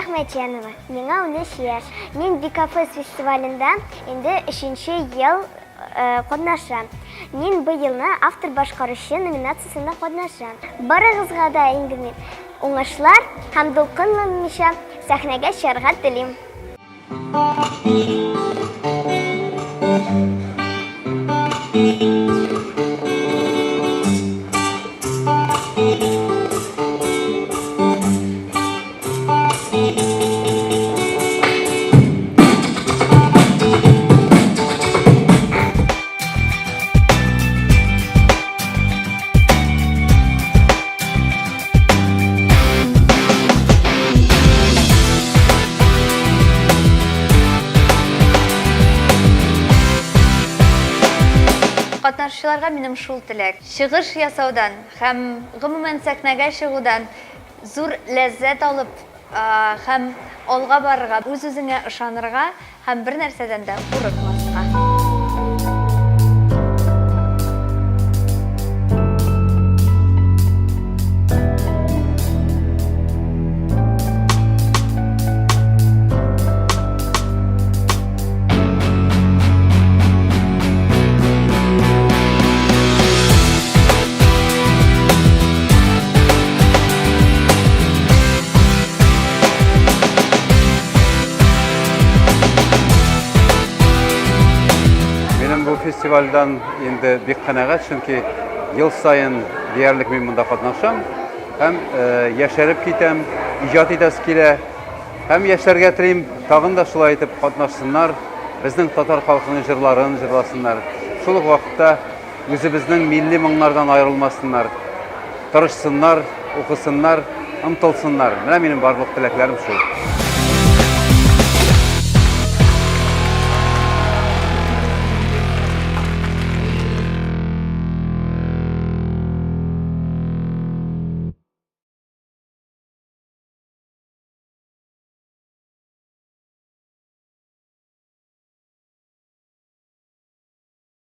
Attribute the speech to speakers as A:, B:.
A: Әхмәтҗанова, миңа 13 яшь. Мин Бикафест фестивалендә инде өченче ел катнашам. Мин быелны автор-башкаручы номинациясендә катнашам. Барыгызга да инде мин уңышлар һәм дулкынланмыйча сәхнәгә чыгарга телим.
B: Катнашучыларга минем шул теләк. Чыгыш ясаудан һәм гомумән сәхнәгә чыгудан зур ләззәт алып һәм алга барырга, үз-үзеңә ышанырга һәм бернәрсәдән дә курыкмаска.
C: Минем бу фестивальдән инде бик канәгать, чөнки ел саен диярлек мин монда катнашам һәм э, яшәреп китәм, иҗат итәсе килә. Һәм яшьләргә телим, тагын да шулай итеп катнашсыннар, безнең татар халкының җырларын җырласыннар. Шул ук вакытта үзебезнең милли моңнардан аерылмасыннар, тырышсыннар, укысыннар, омтылсыннар. Менә минем барлык теләкләрем шул.